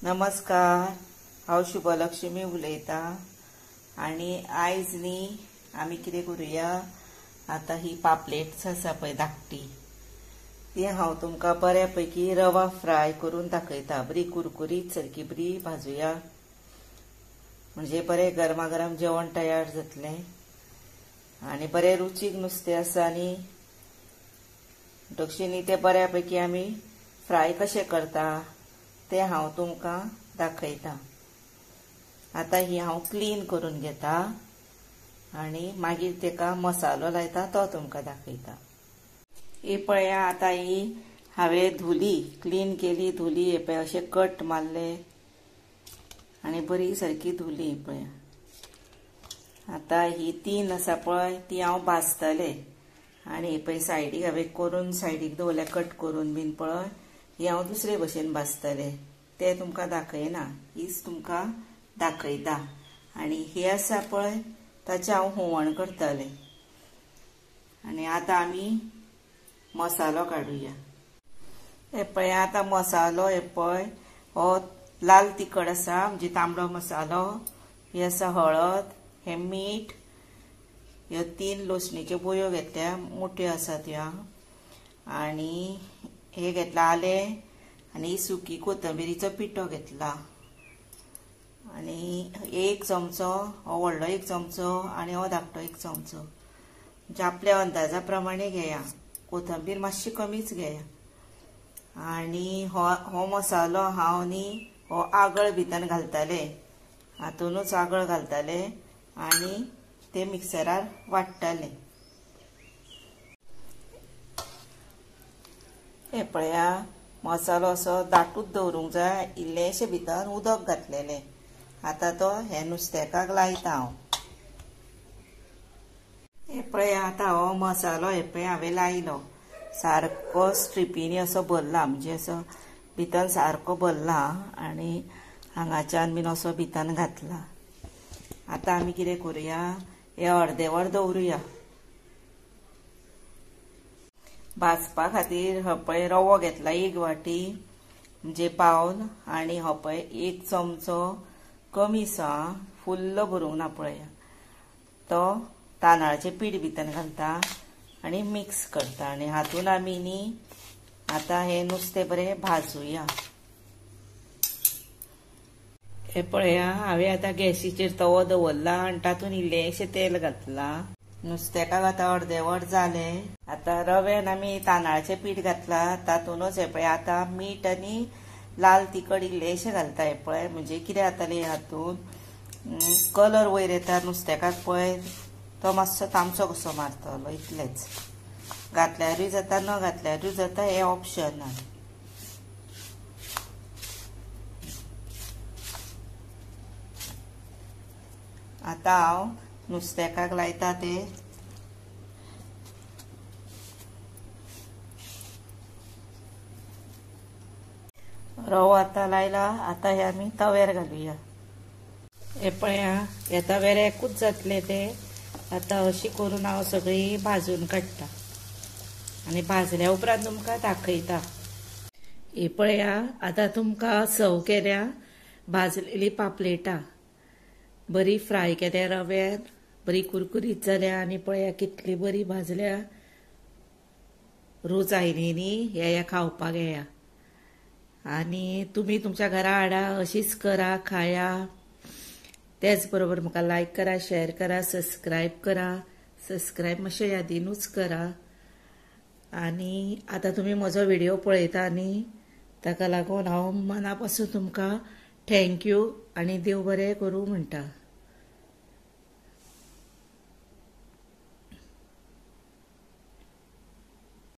नमस्कार, हांव शुभलक्ष्मी उलयतां आनी आयज न्ही आमी कितें करुया, आतां ही पापलेट्स आसा पळय धाकटी, ती हांव तुमकां बऱ्यापैकी रवा फ्राय करून दाखयता. बरी कुरकुरीत सारकी बरी भाजुया, म्हणजे बरें गरमागरम जेवण तयार जातलें आनी बरें रुचीक नुस्तें आसा. आनी दक्षिणी ते बऱ्यापैकी आमी फ्राय कशें करता ते हांव तुमकां दाखयता. आतां ही हांव क्लीन करून घेता आनी मागीर तेका मसालो लायता तो तुमकां दाखयता. ही पळया आतां ही हांवें धुली, क्लीन केली, धुली. हे पळय अशें कट मारले आनी बरी सारकी धुली. पळया आतां ही तीन आसा पळय ती हांव भाजतले. आनी हे पळय सायडीक हांवें करून सायडीक दवरल्या कट करून बीन पळय, ही हांव दुसरे भशेन भाजतले, ते तुमकां दाखयना, हीच तुमकां दाखयता. आनी ही आसा पळय ताचें हांव हुमण करतले. आनी आतां आमी मसालो काडुया. हे पळय आतां मसालो, हे पळय हो लाल तिखट आसा म्हणजे तांबडो मसालो, ही आसा हळद, हे मीठ, ह्यो 3 लसणीच्यो बोयो घेतल्या, मोट्यो आसा त्या, आनी हे घेतला आलें, आनी सुकी कोथंबिरीचो पिठो घेतला, आनी 1 चमचो हो व्हडलो 1 चमचो आनी हो धाकटो 1 चमचो, म्हणजे आपल्या अंदाजा प्रमाणे घेया, कोथंबीर मातशी कमीच घेया. आनी हो मसालो हांव न्ही हो आगळ भितर घालतले, हातूनच आगळ घालतले आनी ते मिक्सरार वाट्टले. हे पळया मसालो असो दाटूच दवरूंक जाय, इल्लेशे भितर उदक घातलेलें. आतां तो हे नुस्त्याकाक लायता हांव. हे पळया आतां हो मसालो हे पळय हांवें लायलो, सारको स्ट्रिपींनी असो भरला, म्हणजे असो भितर सारको भरला आनी हांगाच्यान बीन असो भितर घातला. आतां आमी कितें करुया, हे अर्दे वर दवरुया भाजपा खातीर. हो पळय रवो घेतला 1 वाटी म्हणजे पावल, आनी हो पळय 1 चमचो कमीसो, फुल्ल भरूंक ना पळया, तो तांदळाचें पीठ भितर घालता आनी मिक्स करता. आनी हातून आमी न्ही आतां हें नुस्तें बरें भाजुया. हे पळया हांवें आतां गॅसीचेर तवो दवरला आनी तातूंत इल्लेशें तेल घातलां. नुस्त्याकाक आतां अर्दे वर जालें. आतां रव्यान आमी तांदळाचें पीठ घातलां, तातूंतच हे पळय आतां मीठ आनी लाल तिखट इल्लेशें घालता. हे पळय म्हणजे कितें जातलें, हातूंत कलर वयर येता नुस्त्याकाक, पळय तो मातसो तामसो कसो मारतलो. इतलेंच घातल्यारूय जाता, न घातल्यारूय जाता, हें ऑप्शनल. आतां हांव नुस्त्याकाक लायता ते. रवो आतां लायला, आतां हे आमी तव्यार घालुया. हे पळया ह्या तव्यार एकूच जातलें ते. आतां अशी करून हांव सगळी भाजून काडटा आनी भाजल्या उपरांत तुमकां दाखयता. हे पळया आतां तुमकां सर्व केल्या भाजलेली पापलेटां, बरी फ्राय केल्या रव्यान, बरी कुरकुरीत जाल्या आनी पळया कितली बरी भाजल्या. रूच आयली न्ही, येया खावपाक येया. आनी तुमी तुमच्या घरा हाडा, अशीच करा, खाया. तेच बरोबर म्हाका लायक करा, शेअर करा, सबस्क्रायब करा. सबस्क्रायब मातशें यादीनूच करा. आनी आतां तुमी म्हजो व्हिडिओ पळयता न्ही, ताका लागून हांव मना पासून तुमकां thank you आनी देव बरें करूं म्हणटा.